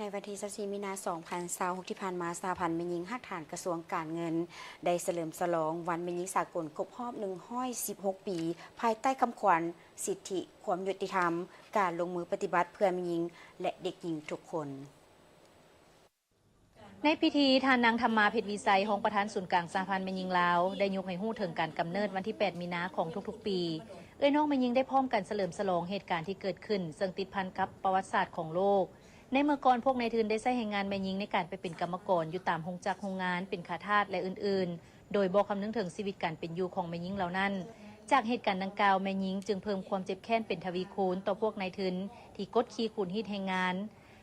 ໃນວັນທີຊາວສີ່ ມີນາ ສອງພັນຊາວຫົກ ທີ່ຜ່ານມາ, ສະຫະພັນແມ່ຍິງຮາກຖານກະຊວງການເງິນ ໄດ້ສະເຫຼີມສະຫຼອງວັນແມ່ຍິງສາກົນຄົບຮອບ ໜຶ່ງຮ້ອຍສິບຫົກ ປີ, ພາຍໃຕ້ຄຳຂວັນ ສິດທິ, ຄວາມຍຸຕິທຳ, ການລົງມືປະຕິບັດເພື່ອແມ່ຍິງ ແລະ ເດັກຍິງທຸກຄົນ. ໃນພິທີ, ທ່ານນາງ ທຳມາ ເພັດວິໄຊ, ຮອງປະທານສູນກາງສະຫະພັນແມ່ຍິງລາວ ໄດ້ຍົກໃຫ້ຮູ້ເຖິງການກຳເນີດວັນທີ ແປດ ມີນາ ຂອງທຸກໆປີ. ເອື້ອຍນ້ອງແມ່ຍິງໄດ້ພ້ອມກັນສະເຫຼີມສະຫຼອງເຫດການທີ່ເກີດຂຶ້ນ, ເຊິ່ງຕິດພັນກັບປະຫວັດສາດຂອງໂລກ. ໃນເມື່ອກ່ອນ, ພວກນາຍທຶນໄດ້ໃຊ້ແຮງງານແມ່ຍິງໃນການໄປເປັນກຳມະກອນຢູ່ຕາມໂຮງຈັກໂຮງງານ, ເປັນຂ້າທາດ ແລະ ອື່ນໆ, ໂດຍບໍ່ຄຳນຶງເຖິງຊີວິດການເປັນຢູ່ຂອງແມ່ຍິງເຫຼົ່ານັ້ນ. ຈາກເຫດການດັ່ງກ່າວ, ແມ່ຍິງຈຶ່ງເພີ່ມຄວາມເຈັບແຄ້ນເປັນທະວີຄູນຕໍ່ພວກນາຍທຶນທີ່ກົດຂີ່ຂູດຮີດແຮງງານ.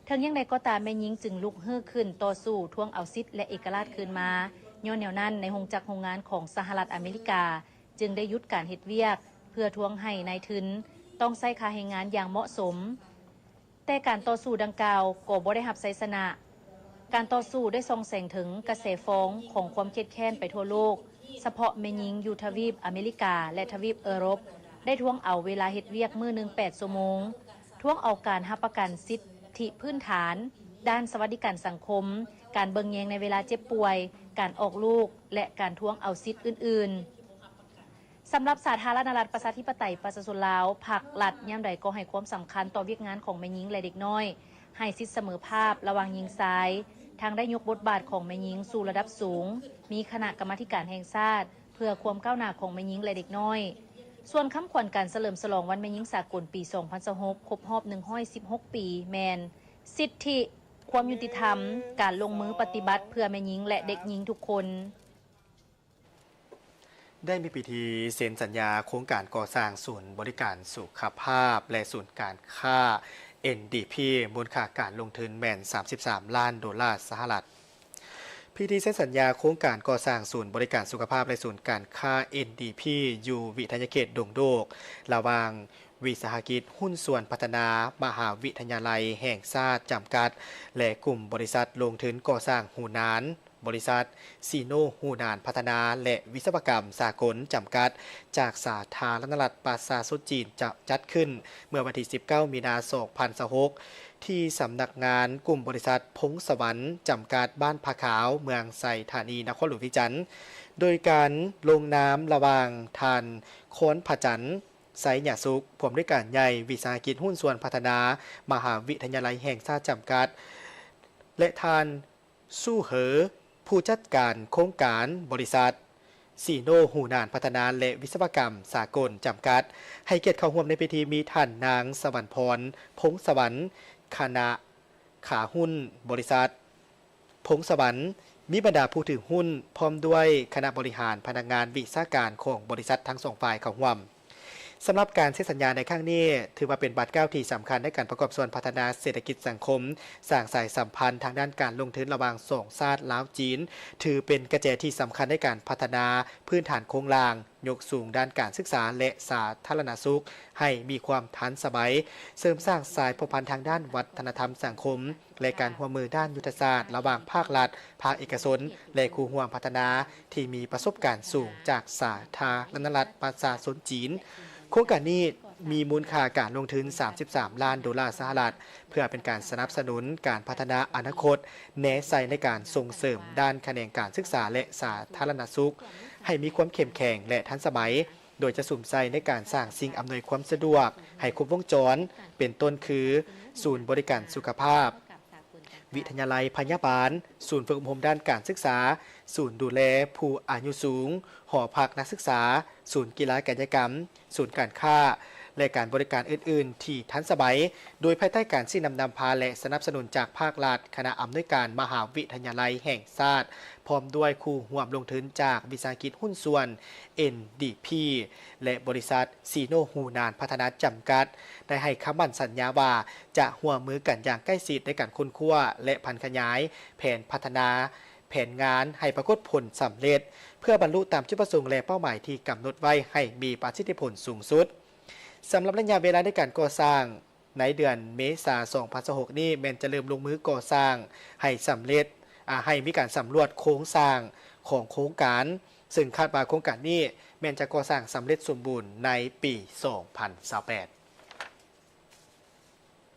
ເຖິງຢ່າງໃດກໍຕາມ, ແມ່ຍິງຈຶ່ງລຸກຮືຂຶ້ນຕໍ່ສູ້, ທວງເອົາສິດ ແລະ ເອກະລາດຄືນມາ. ຍ້ອນແນວນັ້ນ, ໃນໂຮງຈັກໂຮງງານຂອງສະຫະລັດອາເມລິກາ ຈຶ່ງໄດ້ຢຸດການເຮັດວຽກ ເພື່ອທວງໃຫ້ນາຍທຶນຕ້ອງໃຊ້ຄ່າແຮງງານຢ່າງເໝາະສົມ. ແຕ່ການຕໍ່ສູ້ດັ່ງກ່າວກໍບໍ່ໄດ້ຮັບໄຊຊະນະ. ການຕໍ່ສູ້ໄດ້ສ່ອງແສງເຖິງກະແສຟອງຂອງຄວາມຄຽດແຄ້ນໄປທົ່ວໂລກ, ສະເພາະແມ່ຍິງຢູ່ທະວີບອາເມລິກາ ແລະ ທະວີບເອີຣົບ ໄດ້ທວງເອົາເວລາເຮັດວຽກມື້ໜຶ່ງ ແປດ ຊົ່ວໂມງ, ທວງເອົາການຮັບປະກັນສິດທິພື້ນຖານດ້ານສະຫວັດດີການສັງຄົມ, ການເບິ່ງແຍງໃນເວລາເຈັບປ່ວຍ, ການອອກລູກ ແລະ ການທວງເອົາສິດອື່ນໆ. ສຳລັບສາທາລະນະລັດ ປະຊາທິປະໄຕ ປະຊາຊົນລາວ, ພັກລັດຍາມໃດກໍໃຫ້ຄວາມສຳຄັນຕໍ່ວຽກງານຂອງແມ່ຍິງ ແລະ ເດັກນ້ອຍ, ໃຫ້ສິດສະເໝີພາບລະຫວ່າງຍິງຊາຍ, ທັງໄດ້ຍົກບົດບາດຂອງແມ່ຍິງສູ່ລະດັບສູງ, ມີຄະນະກຳມາທິການແຫ່ງຊາດເພື່ອຄວາມກ້າວໜ້າຂອງແມ່ຍິງ ແລະ ເດັກນ້ອຍ. ສ່ວນຄຳຂວັນການສະເຫຼີມສະຫຼອງວັນແມ່ຍິງສາກົນປີສອງພັນຊາວຫົກ ຄົບຮອບໜຶ່ງຮ້ອຍສິບຫົກປີ ແມ່ນ ສິດທິ, ຄວາມຍຸຕິທຳ, ການລົງມືປະຕິບັດເພື່ອແມ່ຍິງ ແລະ ເດັກຍິງທຸກຄົນ. ໄດ້ມີພິທີເຊັນສັນຍາໂຄງການກໍ່ສ້າງສູນບໍລິການສຸຂະພາບ ແລະ ສູນການຄ້າ ເອັນດີພີ ມູນຄ່າການລົງທຶນແມ່ນສາມສິບສາມລ້ານໂດລາສະຫະລັດ. ພິທີເຊັນສັນຍາໂຄງການກໍ່ສ້າງສູນບໍລິການສຸຂະພາບ ແລະ ສູນການຄ້າ ເອັນດີພີ ຢູ່ວິທະຍາເຂດດົງໂດກ ລະຫວ່າງວິສາຫະກິດຫຸ້ນສ່ວນພັດທະນາມະຫາວິທະຍາໄລແຫ່ງຊາດຈຳກັດ ແລະ ກຸ່ມບໍລິສັດລົງທຶນກໍ່ສ້າງຫູນານ ບໍລິສັດຊີໂນຫູນານພັດທະນາ ແລະ ວິສະວະກຳສາກົນຈຳກັດ ຈາກສາທາລະນະລັດປະຊາຊົນຈີນ ຈະຈັດຂຶ້ນເມື່ອວັນທີສິບເກົ້າ ມີນາ ສອງພັນຊາວຫົກ ທີ່ສຳນັກງານກຸ່ມບໍລິສັດພົງສະຫວັນຈຳກັດ ບ້ານຜາຂາວ ເມືອງໄຊທານີ ນະຄອນຫຼວງວຽງຈັນ, ໂດຍການລົງນາມລະຫວ່າງທ່ານ ຄອນພະຈັນ ໄຊຍະສຸກ ຜູ້ອຳນວຍການໃຫຍ່ວິສາຫະກິດຫຸ້ນສ່ວນພັດທະນາມະຫາວິທະຍາໄລແຫ່ງຊາດຈຳກັດ ແລະ ທ່ານ ຊູເຫີ ຜູ້ຈັດການໂຄງການບໍລິສັດຊີໂນຫູນານພັດທະນາ ແລະ ວິສະວະກຳສາກົນຈຳກັດ. ໃຫ້ກຽດເຂົ້າຮ່ວມໃນພິທີມີທ່ານນາງ ສະຫວັນພອນ ພົງສະຫວັນ ຄະນະຂາຫຸ້ນບໍລິສັດ ພົງສະຫວັນ, ມີບັນດາຜູ້ຖືຫຸ້ນ ພ້ອມດ້ວຍຄະນະບໍລິຫານ, ພະນັກງານ, ວິຊາການຂອງບໍລິສັດທັງສອງຝ່າຍເຂົ້າຮ່ວມ. ສຳລັບການເຊັນສັນຍາໃນຄັ້ງນີ້ ຖືວ່າເປັນບາດກ້າວທີ່ສຳຄັນໃນການປະກອບສ່ວນພັດທະນາເສດຖະກິດສັງຄົມ, ສ້າງສາຍສຳພັນທາງດ້ານການລົງທຶນລະຫວ່າງສອງຊາດລາວ-ຈີນ, ຖືເປັນກະແຈທີ່ສຳຄັນໃນການພັດທະນາພື້ນຖານໂຄງລ່າງ, ຍົກສູງດ້ານການສຶກສາ ແລະ ສາທາລະນະສຸກໃຫ້ມີຄວາມທັນສະໄໝ, ເສີມສ້າງສາຍພົວພັນທາງດ້ານວັດທະນະທຳສັງຄົມ ແລະ ການຮ່ວມມືດ້ານຍຸດທະສາດລະຫວ່າງພາກລັດ, ພາກເອກະຊົນ ແລະ ຄູ່ຮ່ວມພັດທະນາທີ່ມີປະສົບການສູງຈາກສາທາລະນະລັດປະຊາຊົນຈີນ. ໂຄງການນີ້ມີມູນຄ່າການລົງທຶນສາມສິບສາມລ້ານໂດລາສະຫະລັດ, ເພື່ອເປັນການສະໜັບສະໜູນການພັດທະນາອະນາຄົດ, ແນໃສ່ໃນການສົ່ງເສີມດ້ານຂະແໜງການສຶກສາ ແລະ ສາທາລະນະສຸກ ໃຫ້ມີຄວາມເຂັ້ມແຂງ ແລະ ທັນສະໄໝ, ໂດຍຈະສຸມໃສ່ໃນການສ້າງສິ່ງອຳນວຍຄວາມສະດວກໃຫ້ຄົບວົງຈອນ, ເປັນຕົ້ນຄື ສູນບໍລິການສຸຂະພາບ, ວິທະຍາໄລພະຍາບານ, ສູນຝຶກອົບຮົມດ້ານການສຶກສາ, ສູນດູແລຜູ້ອາຍຸສູງ, ຫໍພັກນັກສຶກສາ, ສູນກິລາກາຍະກຳ, ສູນການຄ້າ ແລະ ການບໍລິການອື່ນໆທີ່ທັນສະໄໝ, ໂດຍພາຍໃຕ້ການຊີ້ນຳນຳພາ ແລະ ສະໜັບສະໜູນຈາກພາກລັດ, ຄະນະອຳນວຍການມະຫາວິທະຍາໄລແຫ່ງຊາດ, ພ້ອມດ້ວຍຄູ່ຮ່ວມລົງທຶນຈາກວິສາຫະກິດຫຸ້ນສ່ວນ ເອັນດີພີ ແລະ ບໍລິສັດຊີໂນຫູນານພັດທະນາຈຳກັດ ໄດ້ໃຫ້ຄຳໝັ້ນສັນຍາວ່າ ຈະຮ່ວມມືກັນຢ່າງໃກ້ຊິດໃນການຄົ້ນຄວ້າ ແລະ ຜັນຂະຫຍາຍແຜນພັດທະນາ ແຜນງານໃຫ້ປາກົດຜົນສຳເລັດ ເພື່ອບັນລຸຕາມຈຸດປະສົງ ແລະ ເປົ້າໝາຍທີ່ກຳນົດໄວ້ໃຫ້ມີປະສິດທິຜົນສູງສຸດ. ສຳລັບໄລຍະເວລາໃນການກໍ່ສ້າງ ໃນເດືອນເມສາ ສອງພັນຊາວຫົກນີ້ ແມ່ນຈະເລີ່ມລົງມືກໍ່ສ້າງໃຫ້ສຳເລັດ, ອາ, ໃຫ້ມີການສຳຫຼວດໂຄງສ້າງຂອງໂຄງການ, ເຊິ່ງຄາດວ່າໂຄງການນີ້ແມ່ນຈະກໍ່ສ້າງສຳເລັດສົມບູນໃນປີສອງພັນຊາວແປດ.